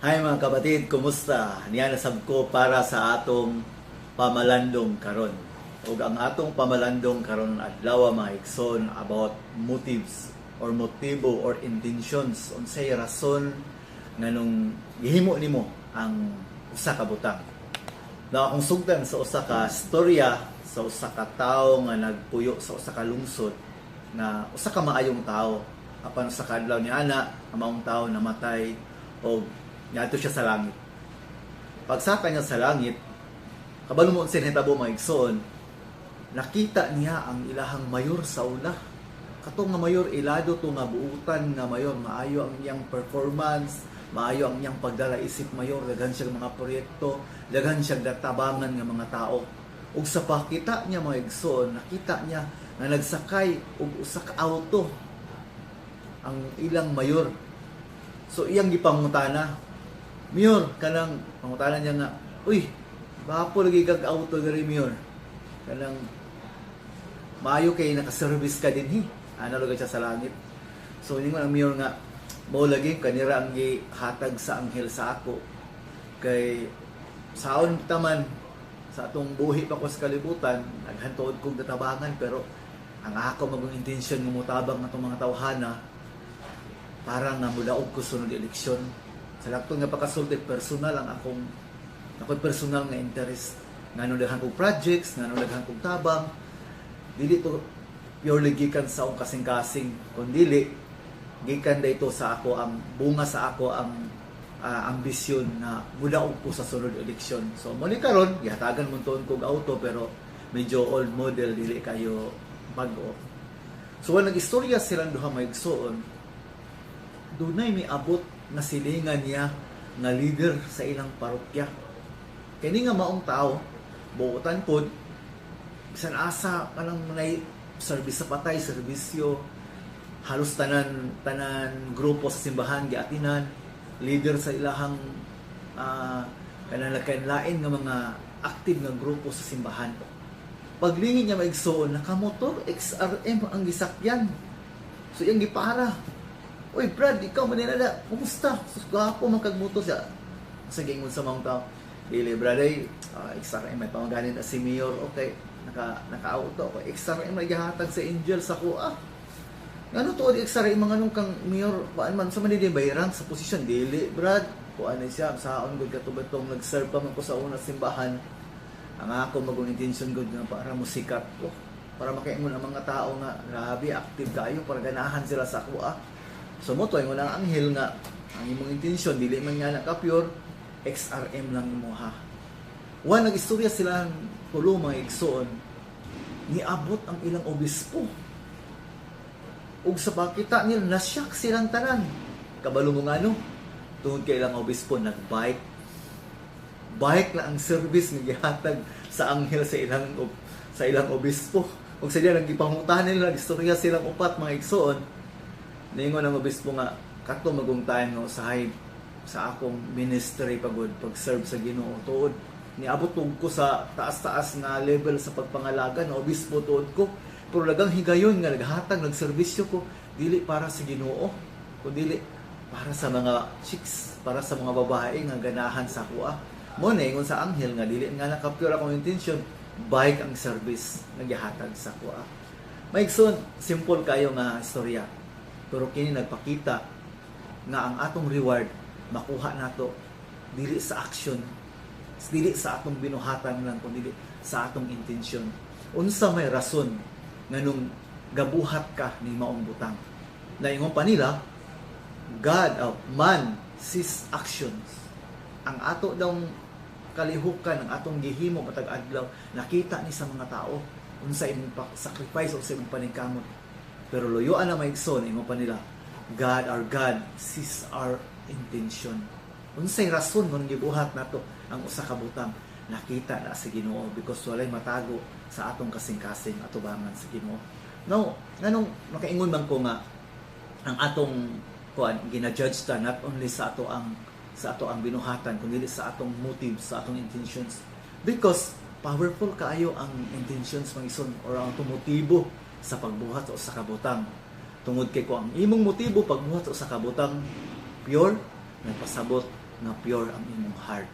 Hi, mga kapatid, kumusta? Niya nasab ko para sa atong pamalandong karon. Ug ang atong pamalandong karon adlaw, mga igsoon, about motives or motibo or intentions, unsay rason nganong gihimo nimo ang usa ka butang. Na akong sugdan sa usa ka storya sa usa ka tawo nga nagpuyo sa usa ka lungsod nga usa ka maayong tawo. Apan sa kadlaw ni ana, ang maong tawo namatay og niadto siya sa langit. Pagsaka niya sa langit, kabalo mo unsay nahitabo, mga igsoon? Nakita niya ang ilahang mayor sa una. Katong nga mayor, ilado to nga buutan nga mayor, maayo ang iyang performance, maayo ang iyang pagdala isip mayor, daghan siya mga proyekto, daghan siya natabangan nga mga tao. Ug sa pakita niya, mga igsoon, nakita niya nga nagsakay og usa ka auto ang ilang mayor. So iyang gipangutana, "Mayor," kanang pangutana niya nga, "Uy, gwapo lagi kag auto diri, Mayor. Kanang maayo kay naka-service ka dinhi." Ano lugar siya sa langit. So ningon ang mayor nga, "Mao lagi kanira ang gihatag sa anghel sa ako. Kay saon taman sa atong buhi pa ko sa kalibutan, daghan tuod kong natabangan, pero ang ako magong intensyon nga motabang atong mga tawhana para nga mudaog ko sunod eleksyon. Sa lakton nga pakasulti, personal ang akong ako'y personal nga interest, ngano daghan kong projects, ngano daghan kong tabang, dili to purely gikan sa akong kasing-kasing, kundi gikan dito sa ako ang bunga sa ako ang ambisyon na mudaog ko sa sunod eleksyon. So mo ni karon gihatagan mo tuon kog auto, pero medyo old model, dili kayo bag-o." So wala nag-istorya silang duha, mga igsoon, dunay may abot nga silingan niya nga leader sa ilang parokya. Kini nga maong tao, buotan pod, bisan asa kanang nay service sa patay, serbisyo, halos tanan tanan grupo sa simbahan giatinan, leader sa ilahang kanang lain nga mga active nga grupo sa simbahan. Paglingin niya, maigsoon, nakamotor XRM ang gisakyan. So iyang gipara. "Uy, Brad, ikaw man na, kumusta? Sus, gwapo man kag motor siya." Sa giingon sa mga tao, "Dili, Brad, ay, XRM, may pamaganin na si Mayor, okay, naka-auto ako, XRM na gihatag sa angel sa ko, ah. Ngano tuod XRM, mga nung kang Mayor, paan man, sa man di bayrang sa posisyon?" "Dili, Brad, kuan na siya, saon gud katong nag-serve pa man ko sa una simbahan, ang ako magong intention gud nga para musikat ko, para makaingon ang mga tao nga grabe active kayo, para ganahan sila sa ako, ah." So mo to ingon ang anghel nga ang imong intensyon dili man nga naka-pure, XRM lang imo ha. Wa nag-istorya sila tulo, mga igsoon, niabot ang ilang obispo. Ug sa pakita nila, nasyak silang tanan. Kabalo mo nga no? Tungod kay ilang obispo nag-bike. Bike na ang service nga gihatag sa anghel sa ilang obispo. Ug sa diya nagipangutahan nila, istorya silang upat, mga igsoon. Ningon ang obispo nga kato magong time nga usahay sa akong ministry pagod pag-serve sa Ginoo, tuod niabot og ko sa taas-taas nga level sa pagpangalaga na obispo tuod ko, pero lagang higayon nga naghatag, nagserbisyo ko dili para sa Ginoo kundi para sa mga chicks, para sa mga babae nga ganahan sa akoa. Mo na ingon sa anghel nga dili nga naka-pure akong intention, bike ang service nga gihatag sa akoa." Mga igsoon, simple kayo nga istorya. Pero kini nagpakita nga ang atong reward makuha nato dili sa action, dili sa atong binuhatan lang, kundi sa atong intensyon. Unsa may rason nganong gabuhat ka ni maong butang? Naingon pa nila, God, oh, man sees actions. Ang ato daw kalihukan, ang atong gihimo matag adlaw, nakita ni sa mga tao unsa imong sacrifice, unsa imong paningkamot. Pero luyuan na, mga igsoon, ingon pa nila, God, our God sees our intention. Unsay rason kung gibuhat nato ang usa ka butang, nakita na sa Ginoo because walay matago sa atong kasing-kasing atubangan sa Ginoo. No, nganong makaingon man ko nga ang atong kuan gina-judge ta not only sa ato ang binuhatan kundi sa atong motives, sa atong intentions, because powerful kaayo ang intentions, mga igsoon, or ang atong motibo sa pagbuhat sa usa ka butang, tungod kay kung ang imong motibo pagbuhat sa usa ka butang pure, nagpasabot nga pure ang imong heart.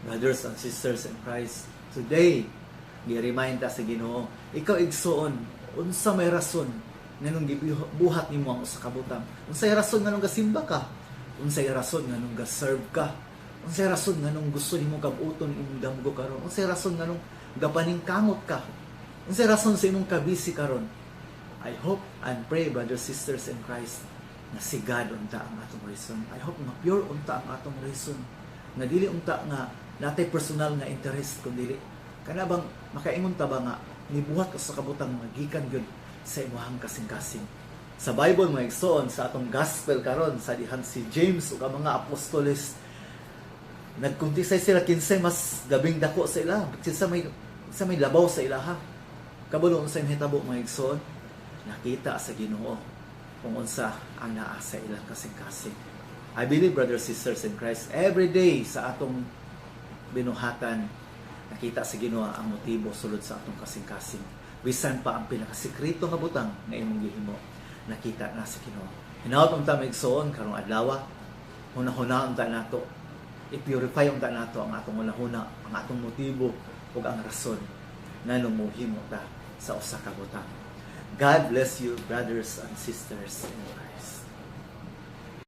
Brothers and sisters in Christ, today, gi-remind ta sa Ginoo, ikaw igsuon, unsa may rason nganong gibuhat nimo ang usa ka butang? Unsay rason nganong gasimba ka? Unsay rason nganong ga-serve ka? Unsay rason nganong gusto nimo kabuton imong damgo karon? Unsay rason nganong gapaningkamot ka? Unsay rason sa imong kabisi karon? I hope and pray, brothers, sisters in Christ, na si God unta ang atong reason. I hope nga pure unta ang atong reason. Nga dili unta nga natay personal nga interest, kundi kana bang makaingon ta ba nga nibuhat ka sa kabutang nga gikan gyud sa imong kasing-kasing. Sa Bible, mga igsoon, sa atong gospel karon, sa dihan si James ug ang mga apostoles nagkuntisay sila kinsay mas labing dako sa ila, kinsa may labaw sa ilaha. Kabalo unsay mahitabo, mga igsoon? Nakita sa Ginoo kung unsa ang naa sa ilang kasing-kasing. I believe, brothers, sisters in Christ, every day sa atong binuhatan, nakita sa Ginoo ang motibo sulod sa atong kasing-kasing. Bisan pa ang pinakasikreto nga butang nga imong gihimo, nakita na sa Ginoo. Hinaot unta, mga igsoon, karong adlaw, hunahuna unta nato, i-purify unta nato ang atong hunahuna, ang atong motibo ug ang rason nganong mohimo ta sa usa ka butang. God bless you, brothers and sisters in Christ.